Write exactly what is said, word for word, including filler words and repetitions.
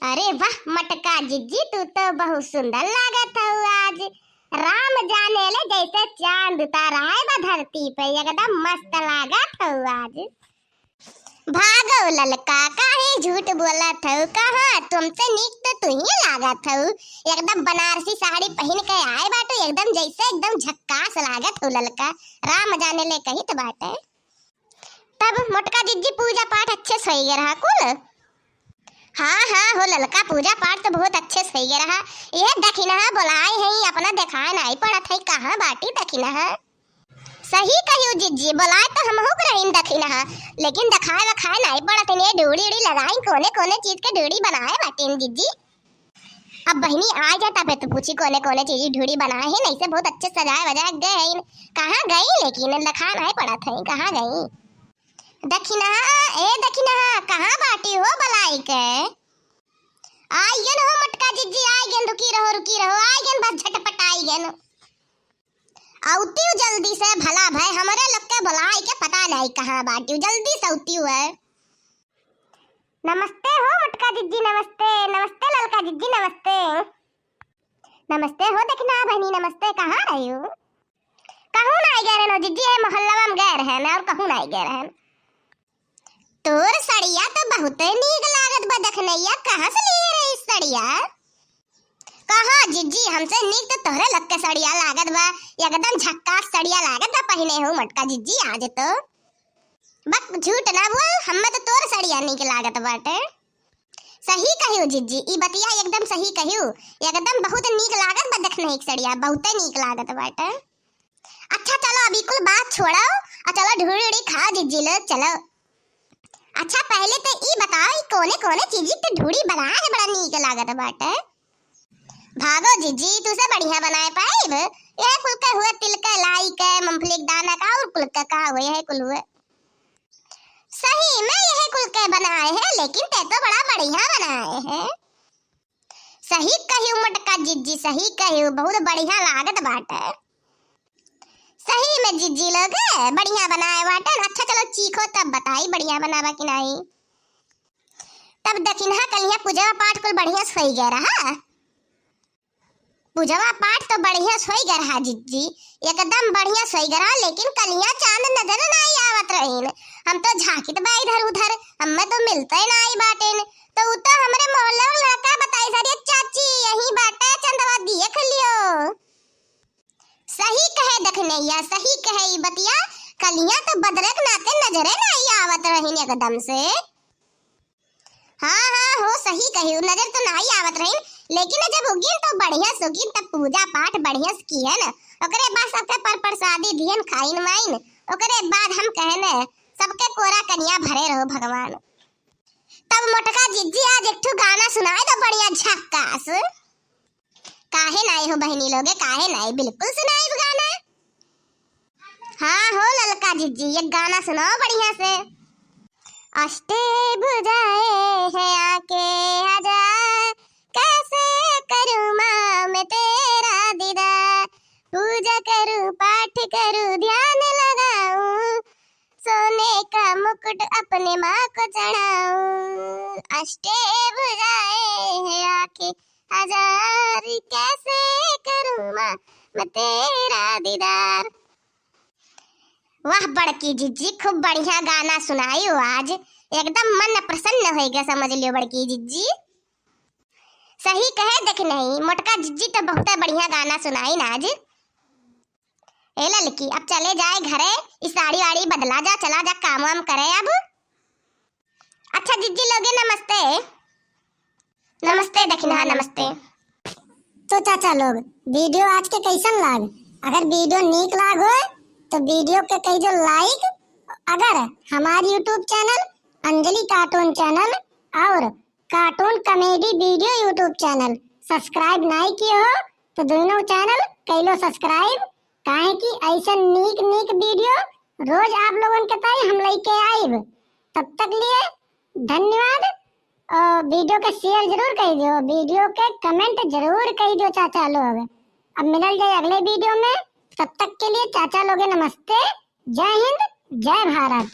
अरे वाह मोटका जिज्जी, तू तो बहुत सुंदर लागत हऊ आज। राम जाने ले जैसे चांद उतारा है बा धरती पे, एकदम मस्त लागत हऊ आज। भागो ललका, काहे झूठ बोलत हऊ? कहाँ, तुमसे नीक तो तू ही लागत हऊ। एकदम बनारसी साड़ी पहिन के आए बाटू, एकदम जैसे एकदम झक्कास लागत हऊ ललका। राम जाने ले कहित बाटे। तब मोटका जिज्जी पूजा पाठ अच्छे से होई गए रहा कुल? हाँ हाँ हो ललका, पूजा पाठ तो बहुत अच्छे से होई गए रहा। यह दखिनहा बोलाए हैं, अपना देखाए नाई पड़त है, कहाँ बाटी दखिनहा? सही कहियो जिज्जी, बोलाए तो हमहू के रहीन दखिनहा, लेकिन देखाए वखाए नाई पड़त है। ये ढूढ़ी उढ़ी लगाई, कोने कोने चीज के ढूढ़ी बनाए बाटीन जिज्जी। अब बहिनी आ जा, तबे तो पूछी कोने कोने चीज ढूढ़ी बनाए हैं, नहीं से बहुत अच्छे सजाए वजाए गए हैं। कहाँ गई लेकिन देखाए नाई पड़त है, कहाँ गई? दखिनहा, ए दखिनहा, कहाँ बाटी हो बलाई के? आई गन हो मोटका जिज्जी, आई गन, रुकी रहो, रुकी रहो, आई गन, बस झटपट आई गन। औतिउ जल्दी से, भला भाई हमरे लोग के बुलाई के पता नहीं कहाँ बाटिउ, जल्दी से औतिउ है। नमस्ते हो मोटका जिज्जी, नमस्ते, नमस्ते ललका जिज्जी, नमस्ते। नमस्ते हो दखिनहा बहिनी, नमस्ते, कहाँ रहिउ? कहूँ नाई गए रहन हो जिज्जी, ये मोहल्लवा में गए रहन और कहूँ नाई गए रहन। तोर सड़िया तो बहुते नीक लागत बा दखिनैया, कहाँ से लिए रही सड़िया? कहाँ जिज्जी, हमसे नीक तो तोहरे लोग के सड़िया लागत बा, एकदम झक्कास सड़िया लागत बा पहिने हो मोटका जिज्जी आज तो। बक झूठ ना बोल, हम्मे तो तोर सड़िया नीक लागत बाटे। सही कहियो जिज्जी, ई बतिया एकदम सही कहियो, एकदम बहुत नीक लागत बा दखिनैया के सड़िया, बहुते नीक लागत बाटे। अच्छा चलो, अभी कुल बात छोड़ो और चलो ढूढ़ी उढ़ी खाओ जिज्जी लोग, चलो। अच्छा पहले तो ई बताओ, ई कोने कोने चीजी के ढूढ़ी बनाए है, बड़ा नीक लागत बाटे। भागो जिज्जी, तुसे बढ़िया बनाए पाइब। यह कुल के हुए तिल के, लाई के, मूंगफली के दाना का और कुल के का हुए, यह कुल हुए। सही में यह कुल के बनाए है, लेकिन ते तो बड़ा बढ़िया बनाए है। सही कहियो मोटका जिज्जी, सही कहियो, बहुत बढ़िया लागत बाटे। सही में जिज्जी लोग बढ़िया बनाए बाटे। अच्छा चलो चीखो तब बताई बढ़िया बनावा कि नाई। तब दखिनहा कलिया पूजवा पाठ कुल बढ़िया से होई गए रहा। पूजवा पाठ तो बढ़िया से होई गए रहा जिज्जी, एकदम बढ़िया से होई गए रहा, लेकिन कलिया चांद नजर नाई आवत रहीन। हम तो झांकित बा इधर उधर, हम्मे तो मिलते नाई बाटेन। तो उ तो हमरे मोहल्ला वाला लड़का बताई सारी, चाची यही बाटे चंदवा देख लियो। सही कहे दखिनैया, सही कहे ई बतिया, कलिया तो बदरे के नाते नजरे नाई आवत रहीन एकदम से। हाँ हाँ हो सही कही, नजर तो नाई आवत रहीन, लेकिन जब उगिन तो बढ़िया से उगिन, तब पूजा पाठ बढ़िया से किहन, ओकरे बाद सबके पर प्रसादी दिहन खाइन वाइन, ओकरे बाद हम कहने सबके कोरा कनिया भरे रहो भगवान। तब मोटका जिज्जी आज एक ठो गाना सुनाए दो बढ़िया झक्कास। काहे नाई हो बहिनी लोगे, काहे नाई, बिल्कुल सुनाइब गाना। हाँ हो ललका जिज्जी, एक गाना सुनाओ बढ़िया से। अष्टे भुजाए है आके हजार, कैसे करूँ माँ मैं तेरा दीदार, पूजा करूँ पाठ करूँ ध्यान लगाऊँ, सोने का मुकुट अपने माँ को चढ़ाऊँ। अष्टे भुजाए है आके हजार, कैसे करूँ माँ मैं तेरा दीदार। वाह बड़की जिज्जी, खूब बढ़िया गाना सुनाई हो आज, एकदम मन प्रसन्न होई गया समझ लियो बड़की जिज्जी। सही कहे दखिनही, मोटका जिज्जी तो बहुते बढ़िया गाना सुनाइन आज। ए ललकी, अब चले जाए घरे, ई साड़ी वाड़ी बदला जा, चला जा काम वाम करे अब। अच्छा जिज्जी लोगे नमस्ते। नमस्ते दखिनहा, नमस्ते। तो चाचा लोग, video आज के कैसन लाग? अगर video नीक लाग होए तो video के कई जो like, अगर हमार YouTube channel अंजलि cartoon channel और cartoon comedy video YouTube channel subscribe नाई किए हो तो दोनों channel कई लो subscribe, काहे कि ऐसन नीक नीक video रोज आप लोगन के ताई हम लेके आइब। तब तक लिए धन्यवाद। और video के share जरूर कई दियो, video के comment जरूर कई दियो चाचा लोग। अब मिलल जाए अगले video में, तब तक के लिए चाचा लोगे नमस्ते, जय हिंद, जय भारत।